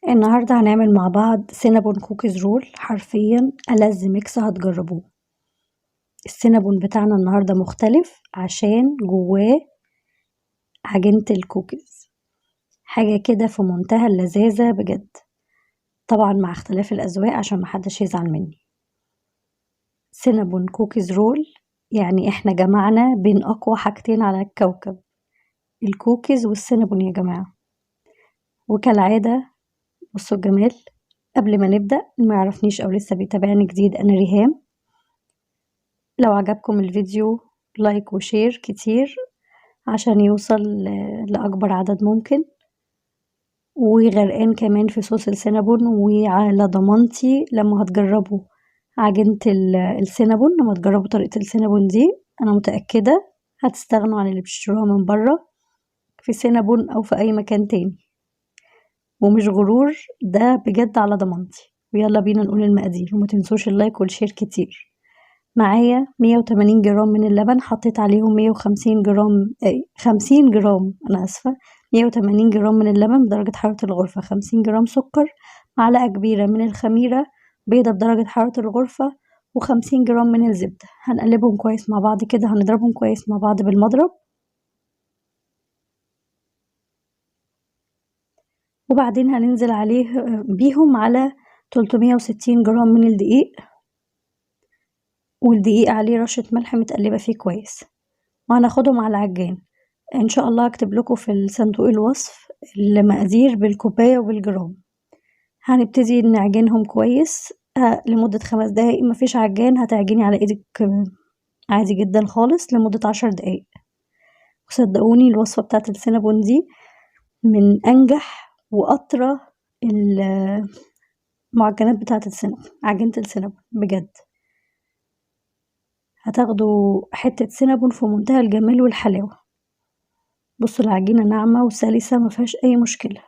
النهاردة هنعمل مع بعض سينابون cookies roll، حرفيا ألذ mix هتجربوه. السينابون بتاعنا النهاردة مختلف عشان جواه عجينة الكوكيز، حاجة كده في منتهى اللذاذة بجد، طبعا مع اختلاف الأذواق عشان محدش يزعل مني. سينابون cookies roll يعني احنا جمعنا بين أقوى حاجتين على الكوكب، الكوكيز والسينابون يا جماعة. وكالعادة بصوا الجمال. قبل ما نبدأ، اللي ما يعرفنيش أو لسه بيتابعني جديد، أنا ريهام. لو عجبكم الفيديو like و share كتير عشان يوصل لأكبر عدد ممكن. وغرقان كمان في صوص السينابون، وعلى ضمانتي لما هتجربوا عجينة السينابون، لما تجربوا طريقة السينابون دي أنا متأكدة هتستغنوا عن اللي بتشتروها من بره في سينابون أو في أي مكان تاني، ومش غرور، ده بجد على ضمانتي. ويلا بينا نقول المقادير، وما تنسوش ال like وال share كتير. معايا 180 جرام من اللبن، حطيت عليهم 150 جرام، 50 جرام، أنا آسفة، 180 جرام من اللبن بدرجة حرارة الغرفة، 50 جرام سكر، معلقة كبيرة من الخميرة، بيضة بدرجة حرارة الغرفة، و50 جرام من الزبدة. هنقلبهم كويس مع بعض كده، هنضربهم كويس مع بعض بالمضرب، وبعدين هننزل عليه بيهم على 360 جرام من الدقيق، والدقيق عليه رشة ملح متقلبة فيه كويس، وهناخدهم على العجان. ان شاء الله هكتب لكم في صندوق الوصف المقادير بالكوباية وبالجرام. هنبتدي نعجنهم كويس لمدة 5 دقايق. مفيش عجان هتعجني على ايدك عادي جدا خالص لمدة 10 دقايق. وصدقوني الوصفة بتاعت السينابون دي من انجح واطرى المعجنات بتاعت السينابون، عجينة السينابون بجد. هتاخدوا حتة سينابون في منتهى الجمال والحلاوة. بصوا العجينة ناعمة وسلسة ما فيهاش أي مشكلة.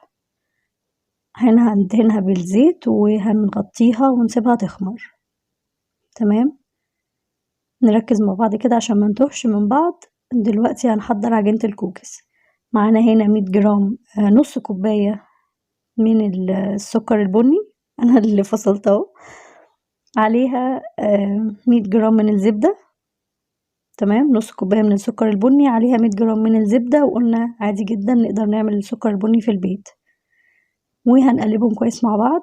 هنا هندهنها بالزيت وهنغطيها ونسيبها تخمر. تمام، نركز مع بعض كده عشان ما نتوهش من بعض. دلوقتي هنحضر عجينة الكوكيز. معانا هنا 100 جرام، نص كوباية من السكر البني، أنا اللي فصلته أهو، عليها 100 جرام من الزبدة. تمام، نص كوباية من السكر البني عليها 100 جرام من الزبدة، وقلنا عادي جدا نقدر نعمل السكر البني في البيت. وهنقلبهم كويس مع بعض.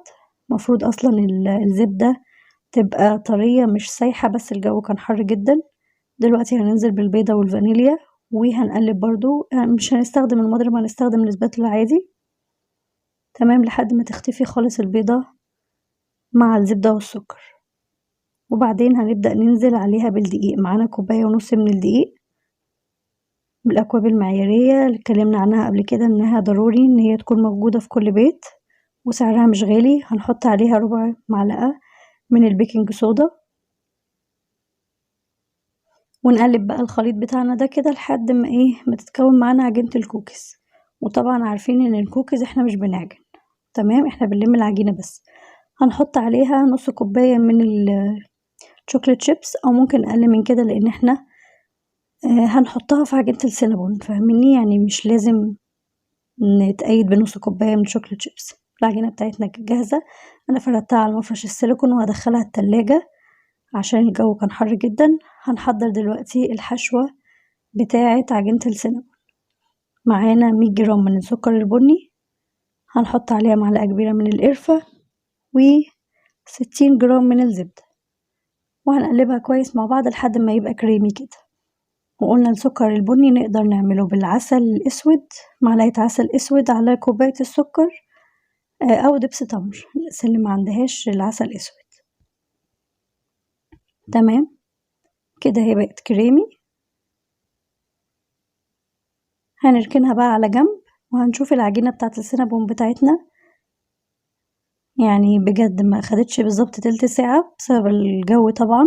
المفروض أصلا الزبدة تبقى طرية مش سايحة، بس الجو كان حر جدا. دلوقتي هننزل بالبيضة والفانيليا وهنقلب برضو، مش هنستخدم المضرب، هنستخدم الاسباتولا العادي. تمام، لحد ما تختفي خالص البيضة مع الزبدة والسكر. وبعدين هنبدأ ننزل عليها بالدقيق. معانا كوباية ونص من الدقيق بالأكواب المعيارية اللي اتكلمنا عنها قبل كده انها ضروري ان هي تكون موجودة في كل بيت، وسعرها مش غالي. هنحط عليها ربع معلقة من ال baking soda، ونقلب بقى الخليط بتاعنا ده كده لحد ما ما تتكون معانا عجينة الكوكيز. وطبعا عارفين ان الكوكيز احنا مش بنعجن، تمام، احنا بنلم العجينة بس. هنحط عليها نص كوباية من ال chocolate chips، او ممكن اقل من كده، لان احنا هنحطها في عجينة السينابون، فاهميني؟ يعني مش لازم نتقيد بنص كوباية من ال chocolate chips. العجينة بتاعتنا جاهزة، انا فردتها على مفرش السيليكون وهدخلها التلاجة عشان الجو كان حر جدا. هنحضر دلوقتي الحشوة بتاعة عجينة السينابون. معانا 100 جرام من السكر البني، هنحط عليها معلقة كبيرة من القرفة و60 جرام من الزبدة، وهنقلبها كويس مع بعض لحد ما يبقى كريمي كده. وقلنا السكر البني نقدر نعمله بالعسل الأسود، معلقة عسل أسود على كوباية السكر، أو دبس تمر، الناس اللي ما عندهاش العسل الأسود. تمام كده هي بقت كريمي. هنركنها بقى على جنب وهنشوف العجينة بتاعت السينابون بتاعتنا. بجد ما خدتش بالظبط تلت ساعة بسبب الجو طبعا.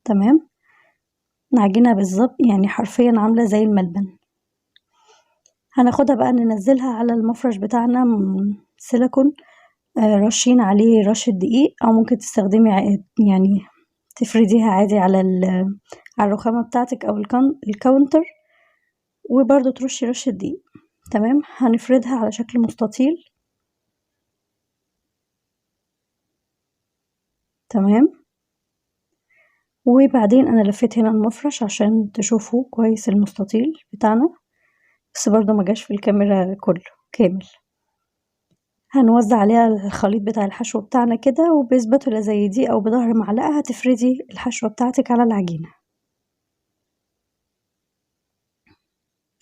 تمام، العجينة بالظبط حرفيا عاملة زي الملبن. هناخدها بقى ننزلها على المفرش بتاعنا سيليكون، رشين عليه رشة دقيق، او ممكن تستخدمي تفرديها عادي على الرخامة بتاعتك او الكاونتر، وبرده ترشي رشة دقيق. تمام، هنفردها على شكل مستطيل. تمام. وبعدين انا لفيت هنا المفرش عشان تشوفوا كويس المستطيل بتاعنا، بس برضو ما جاش في الكاميرا كله كامل. هنوزع عليها الخليط بتاع الحشو بتاعنا كده، وبسباتولا زي دي او بظهر معلقة هتفردي الحشوة بتاعتك على العجينة.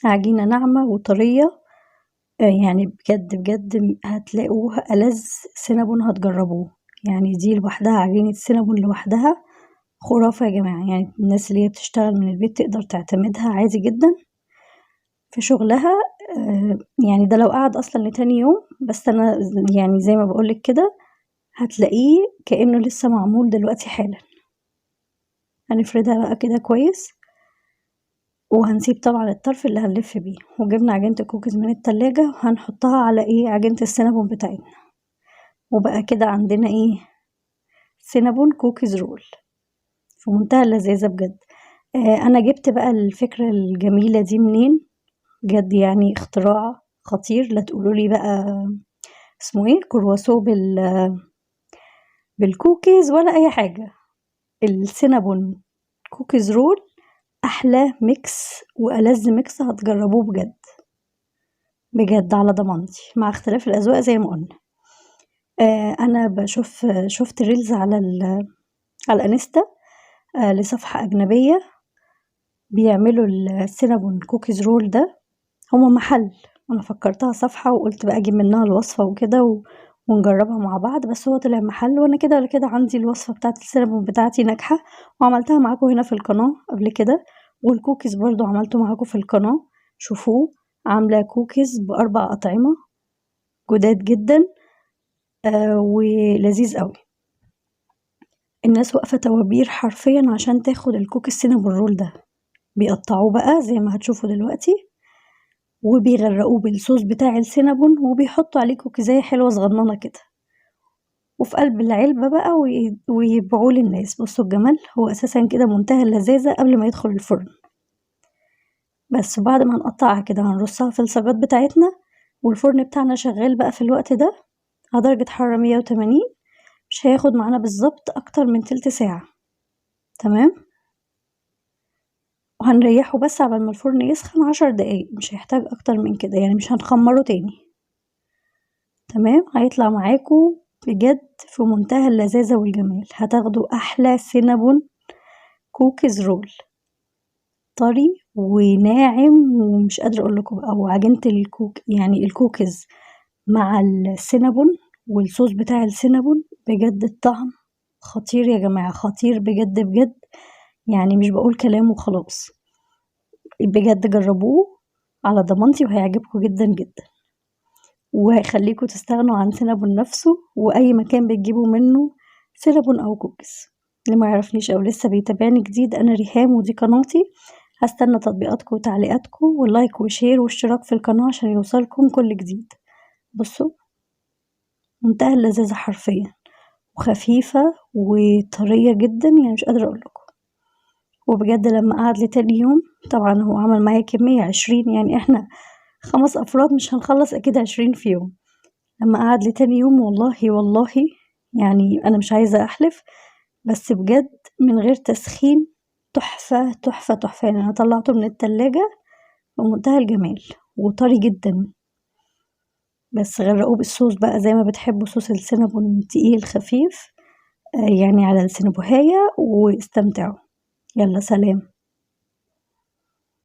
عجينة ناعمة وطرية، يعني بجد بجد هتلاقوها ألذ سينابون هتجربوه. يعني دي لوحدها عجينة سينابون لوحدها خرافة يا جماعة. يعني الناس اللي هي بتشتغل من البيت تقدر تعتمدها عادي جدا في شغلها. يعني ده لو قعد اصلا لتاني يوم، بس انا يعني زي ما بقولك كده هتلاقيه كأنه لسه معمول دلوقتي حالا. هنفردها بقى كده كويس، وهنسيب طبعا الطرف اللي هنلف بيه. وجبنا عجينة الكوكيز من التلاجة وهنحطها على ايه، عجينة السينابون بتاعتنا. وبقى كده عندنا ايه، سينابون cookies roll في منتهى اللذاذة بجد. انا جبت بقى الفكرة الجميلة دي منين بجد، يعني اختراع خطير. لا تقولوا لي بقى اسمه ايه، كرواسو بالكوكيز ولا اي حاجة. السينابون cookies roll احلى mix والذ mix هتجربوه بجد بجد على ضمانتي، مع اختلاف الاذواق زي ما قلنا. انا شفت reels على الانستا، لصفحة اجنبية بيعملوا السينابون cookies roll ده. هما محل، انا فكرتها صفحة وقلت بقى اجيب منها الوصفة وكده ونجربها مع بعض، بس هو طلع محل. وانا كده ولا كده عندي الوصفة بتاعت السينابون بتاعتي ناجحة، وعملتها معاكم هنا في القناة قبل كده، والكوكيز برضو عملته معاكم في القناة، شوفوه. عاملة كوكيز ب4 أطعمة جداد جدا، ولذيذ قوي. الناس واقفة توابير حرفيا عشان تاخد الكوكيز سينابون roll ده. بيقطعوه بقى زي ما هتشوفوا دلوقتي، وبيغرقوه بالصوص بتاع السينابون، وبيحطوا عليه كوكيزاية حلوة صغننة كده، وفي قلب العلبة بقى ويبيعوه للناس. بصوا الجمال، هو أساسا كده منتهى اللذاذة قبل ما يدخل الفرن. بس بعد ما هنقطعها كده هنرصها في الصاجات بتاعتنا، والفرن بتاعنا شغال بقى في الوقت ده على درجة حرارة 180، مش هياخد معانا بالظبط أكتر من تلت ساعة. تمام. وهنريحه بس عبال ما الفرن يسخن 10 دقايق، مش هيحتاج أكتر من كده، يعني مش هنخمره تاني. تمام. هيطلع معاكم بجد في منتهى اللذاذة والجمال. هتاخدوا أحلى سينابون cookies roll، طري وناعم ومش قادرة أقول لكم بقى. وعجينة الكوك يعني الكوكيز مع السينابون والصوص بتاع السينابون، بجد الطعم خطير يا جماعة، خطير بجد بجد، يعني مش بقول كلام وخلاص، بجد جربوه على ضمانتي وهيعجبكم جدا جدا، وهيخليكم تستغنوا عن سينابون نفسه وأي مكان بتجيبوا منه سينابون أو كوكيز. اللي ما يعرفنيش أو لسه بيتابعني جديد، أنا ريهام ودي قناتي. هستنى تطبيقاتكم وتعليقاتكم وال like و share واشتراك في القناة عشان يوصلكم كل جديد. بصوا منتهى اللذاذة حرفيا، وخفيفة وطرية جدا، يعني مش قادرة أقول لكم. وبجد لما قعد لتاني يوم، طبعا هو عمل معايا كمية 20، يعني احنا 5 أفراد مش هنخلص أكيد 20 في يوم. لما قعد لتاني يوم والله والله، يعني أنا مش عايزة أحلف، بس بجد من غير تسخين تحفة تحفة تحفة. يعني أنا طلعته من التلاجة بمنتهى الجمال وطري جدا، بس غرقوه بالصوص بقى زي ما بتحبوا، صوص السينابون تقيل خفيف، يعني على السينابوهاية، واستمتعوا. يلا سلام.